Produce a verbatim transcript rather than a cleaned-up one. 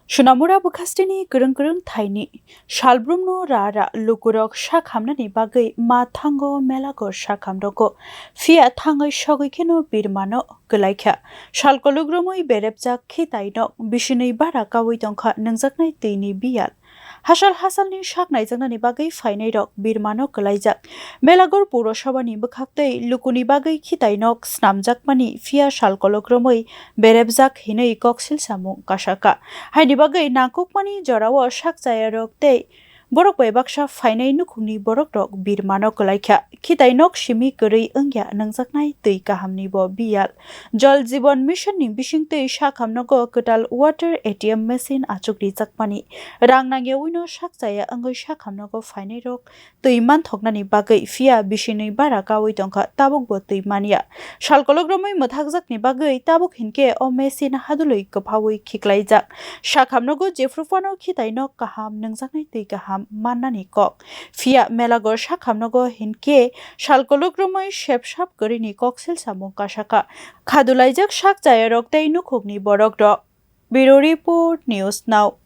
Sonamura bwkhasteni kwrwng kwrwng thaini salbrumno ra ra lukurok sak hamnani bagwi ma thango Melagor sak hamrogo, phiya thangwi sogwi kheno birmano kwlaikha. Sal kolok romwi berepjak khitaino bisinwi bara kaui tongkha nwngjaknai twini biyal. Hasal hasalni sak naijaknani bagwi phainairok birmano kwlaijak. Melagor Purosabhani bwkhaktwi lukuni bagwi khitainok snamjakmani phiya sal kolok romwi berepjak hinwi koksil samung kasaka. Haini bagwi nangkukmani jorao sak chayarok tei borok bai baksa phainai nukhungni borokrok birmano kwlaikha. Khitainok simi kwrwi wngya nwngjaknai twi kahamni bo biyal. Jal Jeevan Mission ni bisingtwi sak hamnogo kwtal water A T M machine achuk rijakmani rang nangyawino sak chaya wngwi sak hamnogo phainairok twi manthoknani bagwi, phiya bisinwi bara kaui tongkha, tabukbo twi manya. Sal kolok romwi mwthakjakni bagwi tabuk hinkhe o machine hadulwi kwphaui khiklaijak. Sak hamnogo jephru phano khitaino kaham nwngjaknai twi kaham mannani kok. Phiya Melagor sak hamnogo hinkhe sal kolok romwi sepsap kwrwini koksil samung kasaka. Khadulaijak sak chayarok tei nukhungni borokrok. Bureau Report, News Now.